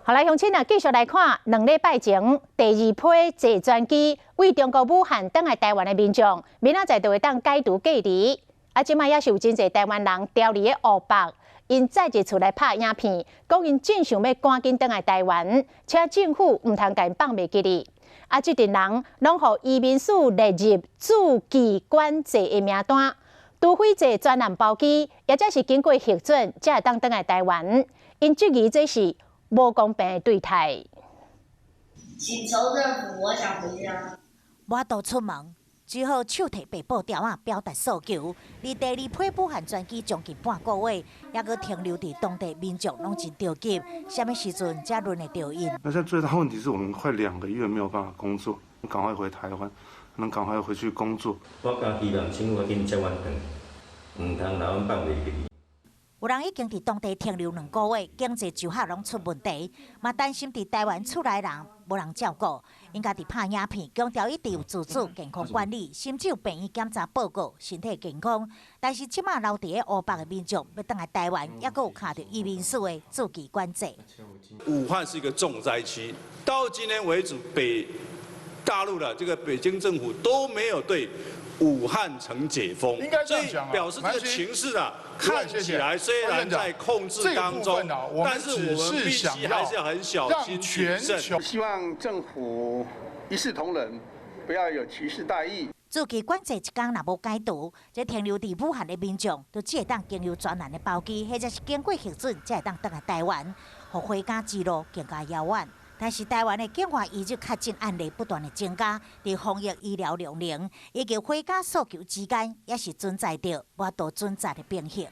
好來，鄉親啊，繼續來看2禮拜前第二批坐專機對中國武漢轉來台灣的民眾，明仔載就會當解除隔離。啊，這擺也是有真濟台灣人牢佇咧湖北，𪜶再一次來拍影片，講𪜶真想欲趕緊轉來台灣，請政府毋通共𪜶放袂記哩。啊，這陣人攏予移民署列入住居管制的名單，除非坐專案包機，抑者是經過核准，才會當轉來台灣。𪜶質疑這是無公平的對待。請求政府，我想回家。無法度出門，只好手提白布條仔表達訴求。離第二批武漢專機將近半個月，猶閣停留佇當地民眾攏真著急，啥物時陣才輪會著𪜶？那現在最大問題是我們快2個月沒有辦法工作，趕快回台灣，能趕快回去工作。我敢希望政府緊接阮轉，毋通予阮放袂記。有人已經佇當地停留2個月，經濟就學攏出問題，嘛擔心佇台灣厝內人無人照顧。𪜶家己拍影片，強調一直有自主健康管理，甚至有病院檢查報告，身體健康。但是這馬留佇咧湖北的民眾欲轉來台灣，猶閣有卡著移民署的住居管制。武漢是一個重災區，到今天為止，北大陸的這個北京政府都沒有對武漢城解封，所以表示這個情勢啊，看起來雖然在控制當中，但是我們必須還是要很小心謹慎。希望政府一視同仁，不要有歧視待遇。住居管制一工若無解除，這停留佇武漢的民眾，就只會當經由專案的包機，或者是經過核准，才會當轉來台灣，予回家之路更加遙遠。但是台灣的境外移入確診案例不斷的增加，佇防疫醫療量能以及回家訴求之間，也是存在著無法度準則的平衡。